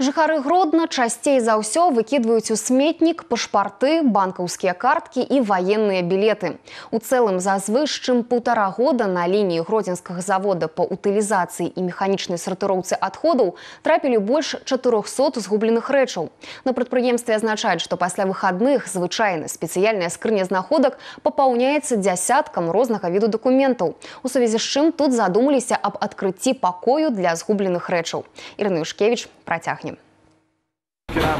Жыхары Гродна часцей за ўсё выкідваюць у сметнік пашпарты, банкаўскія карткі і ваенныя білеты. У цэлым за звыш чым паўтара года на лініі гродзенскага завода па утылізацыі і механічнай сартыроўцы адходаў трапілі больш 400 згубленых рэчаў. На прадпрыемстве азначаюць, што пасля выхадных звычайна спецыяльная скрыня знаходак папаўняецца дзясяткам рознага віду дакументаў. У сувязі з чым тут задумаліся аб адкрыцці пакою для згубленых рэчаў. Ірына Юшкевіч працягне. Вчера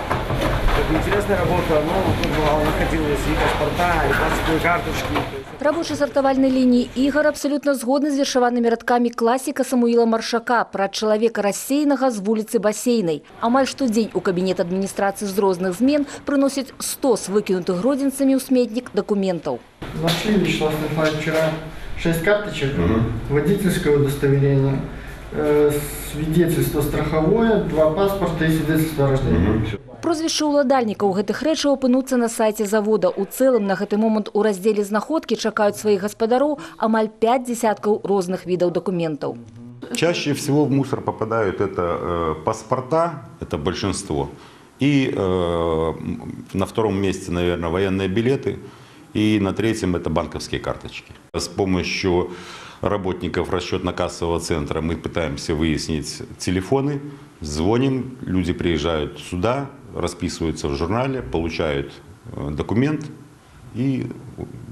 как бы интересная работа, но тут бывало находилось и паспорта, и пластиковые карточки. Рабочы сартавальнай лініі Ігар абсалютна згодны з вершаванымі радкамі класіка Самуіла Маршака пра чалавека рассеянага з вуліцы Басейнай. Амаль штодзень у кабінет адміністрацыі з розных змен прыносяць стос выкінутых гродзенцамі ў сметнік дакументаў. Нашли Вячеслав Станиславович вчера 6 карточек, водительское удостоверение, свидетельство страховое, 2 паспорта и свидетельство о рождении. Прозвішчы ўладальнікаў гэтых рэчаў апынуцца на сайце завода. У цэлым на гэты момант у раздзеле знаходкі чакаюць сваіх гаспадароў амаль 5 дзесяткаў розных відаў дакументаў. Чаще всего в мусор попадают это паспорта, это большинство, и на втором месте, наверное, военные билеты, и на третьем это банковские карточки. С помощью работников расчетно-кассового центра мы пытаемся выяснить телефоны, звоним, люди приезжают сюда, расписываются в журнале, получают документ и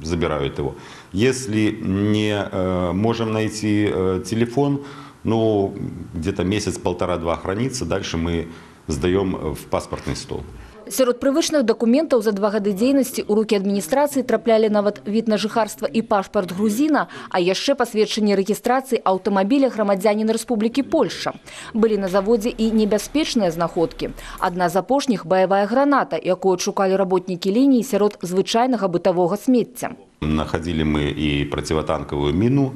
забирают его. Если не можем найти телефон, ну, где-то месяц, полтора-два хранится, дальше мы сдаем в паспортный стол. Сярод прывычных дакументаў за 2 гады дзейнасці ў рукі адміністрацыі траплялі нават від на жыхарства і пашпарт грузіна, а яшчэ пасведчанне рэгістрацыі аўтамабіля грамадзяніна Рэспублікі Польшча. Былі на заводзе і небяспечныя знаходкі. Адна з апошніх – баявая граната, якую адшукалі работнікі лініі сярод звычайнага бытавога смецця. Находили мы и противотанковую мину,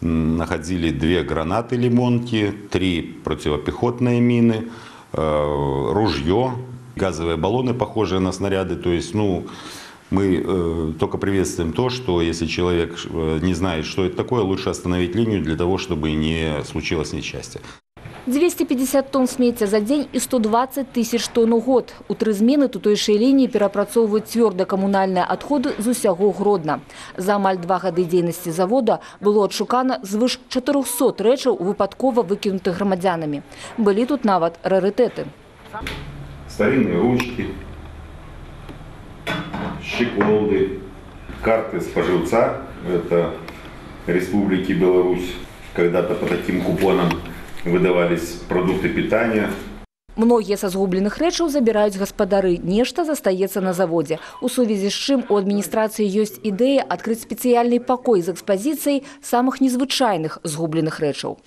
находили 2 гранаты лимонки, 3 противопехотные мины, ружье, газовые баллоны, похожие на снаряды. То есть, ну, мы только приветствуем то, что если человек не знает, что это такое, лучше остановить линию для того, чтобы не случилось несчастье. 250 тонн смецця за дзень і 120 тысяч тонн у год. У 3 змены тутэйшыя лініі перапрацоўваюць цвёрда камунальныя адходы з усяго Гродна. За амаль 2 гады дзейнасці завода было адшукана звыш 400 рэчаў, выпадкова выкінутых грамадзянамі. Былі тут нават рарытэты. Старинные ручки, щеколды, карты споживца, это Республики Беларусь. Когда-то по таким купонам выдавались продукты питания. Многія са згубленых рэчаў забіраюць гаспадары, нешта застаецца на заводзе. У сувязі з чым у адміністрацыі ёсць ідэя адкрыць спецыяльны пакой з экспазіцыяй самых незвычайных згубленых рэчаў.